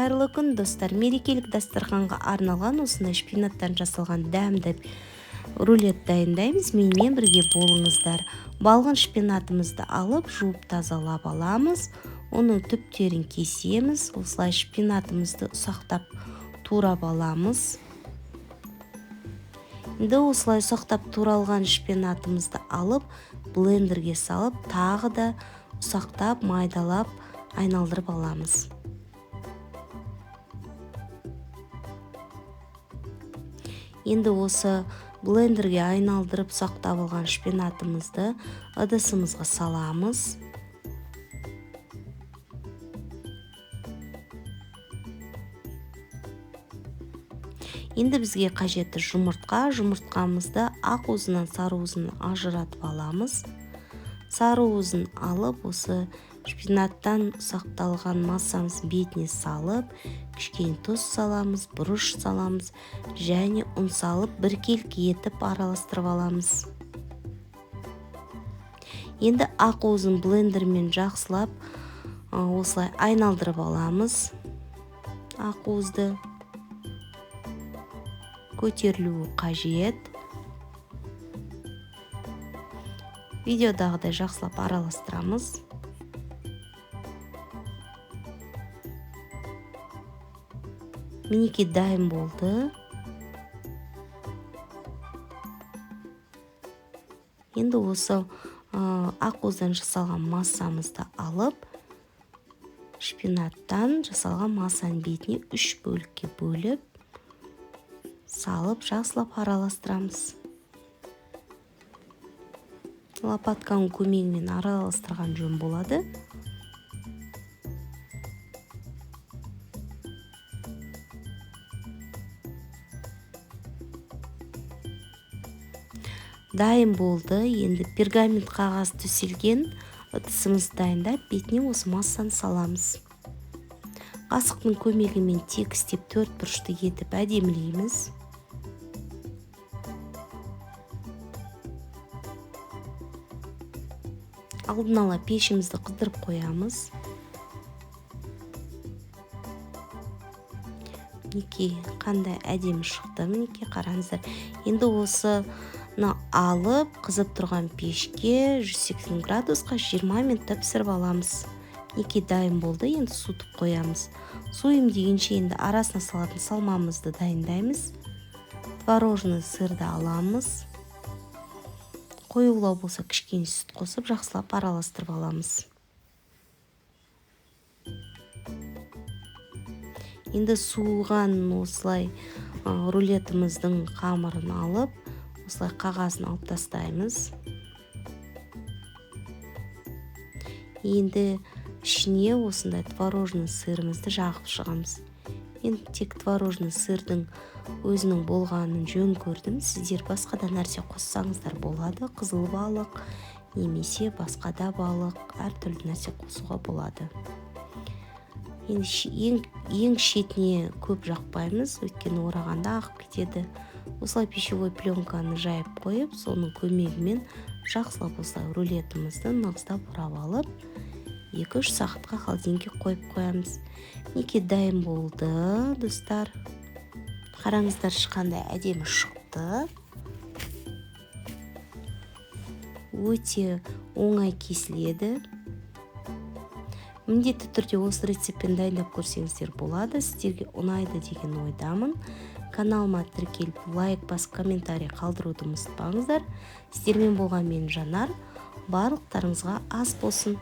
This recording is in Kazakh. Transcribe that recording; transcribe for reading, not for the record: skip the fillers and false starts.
Қайырлы күн, достар! Мерекелік дастарханға арналған осындай шпинаттан жасалған дәмді рулет дайындаймыз. Менімен бірге болыңыздар. Балғын шпинатымызды алып, жуып тазалап аламыз. Оның түптерін кесеміз. Осылай шпинатымызды ұсақтап турап аламыз. Енді осылай ұсақтап туралған шпинатымызды алып, блендерге салып, тағы да ұсақтап, майдалап айналдырып аламыз. Енді осы блендерге айналдырып ұсақтап алған шпинатымызды ыдысымызға саламыз. Енді бізге қажетті жұмыртқа. Жұмыртқамызды ақ уызынан сары уызын ажыратып аламыз. Сары уызын алып, осы шпинаттан ұсақталған массамыздың бетіне салып, кішкене тұз саламыз, бұрыш саламыз және ұн салып біркелкі етіп араластырып аламыз. Енді ақ уызын блендермен жақсылап осылай айналдырып аламыз. Ақ уызды көтерілуі қажет. Видеодағыдай жақсылап араластырамыз. Мінекей дайын болды. Енді осы ақ уыздан жасалған массамызды алып, шпинаттан жасалған массаның бетіне 3 бөлікке бөліп, салып жақсылап араластырамыз. Лопатканың көмегімен араластырған жөн болады. Дайын болды. Енді пергамент қағаз төселген ыдысымызды дайындап, бетіне осы массаны саламыз. Қасықтың көмегімен тегістеп төрт бұрышты етіп әдемілейміз. Алдын ала пешімізді қыздырып қоямыз. Мінекей қандай әдемі шықты, мінекей қараңыздар. Енді осыны алып, қызып тұрған пешке 180 градусқа 20 минутта пісіріп аламыз. Мінекей дайын болды. Енді суытып қоямыз. Суым дегенше енді арасына салатын салмамызды дайындаймыз. Творожный сырды аламыз. Қоюлау болса кішкене сүт қосып жақсылап араластырып аламыз. Енді суыған осылай рулетіміздің қамырын алып, осылай қағазын алып тастаймыз. Енді ішіне осындай творожный сырымызды жағып шығамыз. Мен тек творожный сырдың өзінің болғанын жөн көрдім. Сіздер басқа да нәрсе қоссаңыздар болады. Қызыл балық немесе басқа да балық, әртүрлі нәрсе қосуға болады. Енді ең шетіне көп жақпаймыз, өйткені орағанда ағып кетеді. Осылай пищевой пленканы жайып қойып, соның көмегімен жақсылап осылай рулетімізді нығыздап орап алып, 2-3 сағатқа холодильникке қойып қоямыз. Мінекей дайын болды, достар. Қараңыздаршы, қандай әдемі шықты. Өте оңай кесіледі. Міндетті түрде осы рецептпен дайындап көрсеңіздер болады. Сіздерге ұнайды деген ойдамын. Каналыма тіркеліп, лайк басып, комментарий қалдыруды ұмытпаңыздар. Сіздермен болған мен Жанар. Барлықтарыңызға ас болсын.